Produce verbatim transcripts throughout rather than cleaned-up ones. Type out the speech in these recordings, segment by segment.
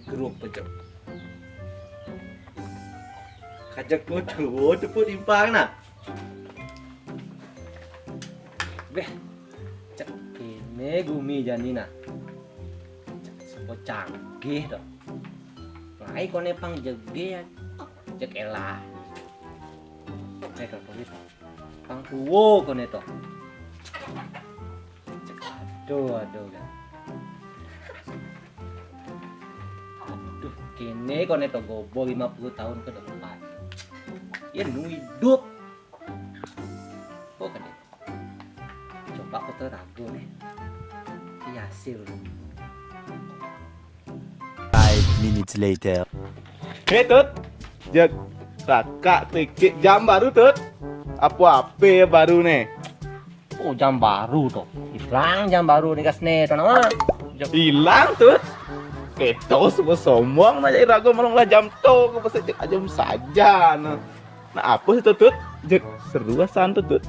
Grup aja. Kajak tuh tuh tuh timpang nah. Beh, cek ini gumi jani nah. Cek sepo canggih tuh. Lai kone pang jege ya. Cek elah. Eh, tuh, tuh, tuh. Pang tuwo kone tuh. Cek, aduh, aduh, kan. Aduh, kene kone tuh gobo lima puluh tahun ke depan. Ya, nu hidup. Oh, kan itu. Coba aku tuh ragu nih. Iya, hasil. Five minutes later. Hei Tut, jak kakak tikik jam baru Tut. Apa-apa ya baru nih? Oh, jam baru tuh. Hilang jam baru nih kasne tuh nama. Hilang Tut. Keto semua sombong aja ragu malah lah jam to ke pasal cek jam saja nah. Nah apa sih Tut? Tut? Jek seru asan Tut Tut.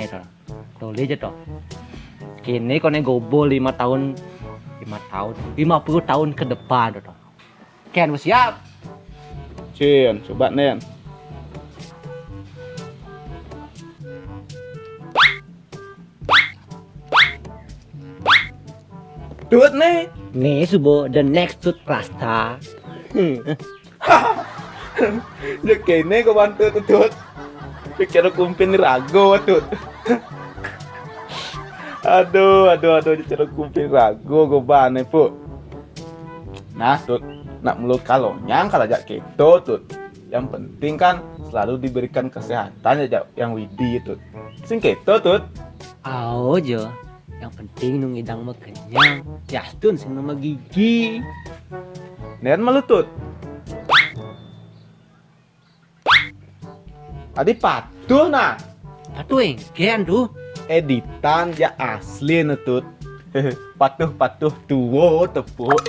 Eh, tuh. Tulis aja tuh. Kini kone gobo lima tahun, lima tahun, lima puluh tahun ke depan tuh. Ken, siap. Cin, coba nen. Tut nih. Nih, Subo, the next Tut Prasta. Ya kene kau bantu Tut Tut. Bicara kumpin rago Tut. Aduh, aduh, aduh, bicara kumpin rago gue bane pu. Nah Tut, nak mulu kalau nyang kalau jak keto Tut. Yang penting kan selalu diberikan kesehatan ya jak yang widi Tut. Sing keto Tut. Ao jo, yang penting nung idang mah kenyang. Yastun sing nama gigi. Nen malu Tut. Adi patuh nah. Patuh engkean tuh. Editan ya asli nih Tut. Patuh-patuh tuwo tepuk.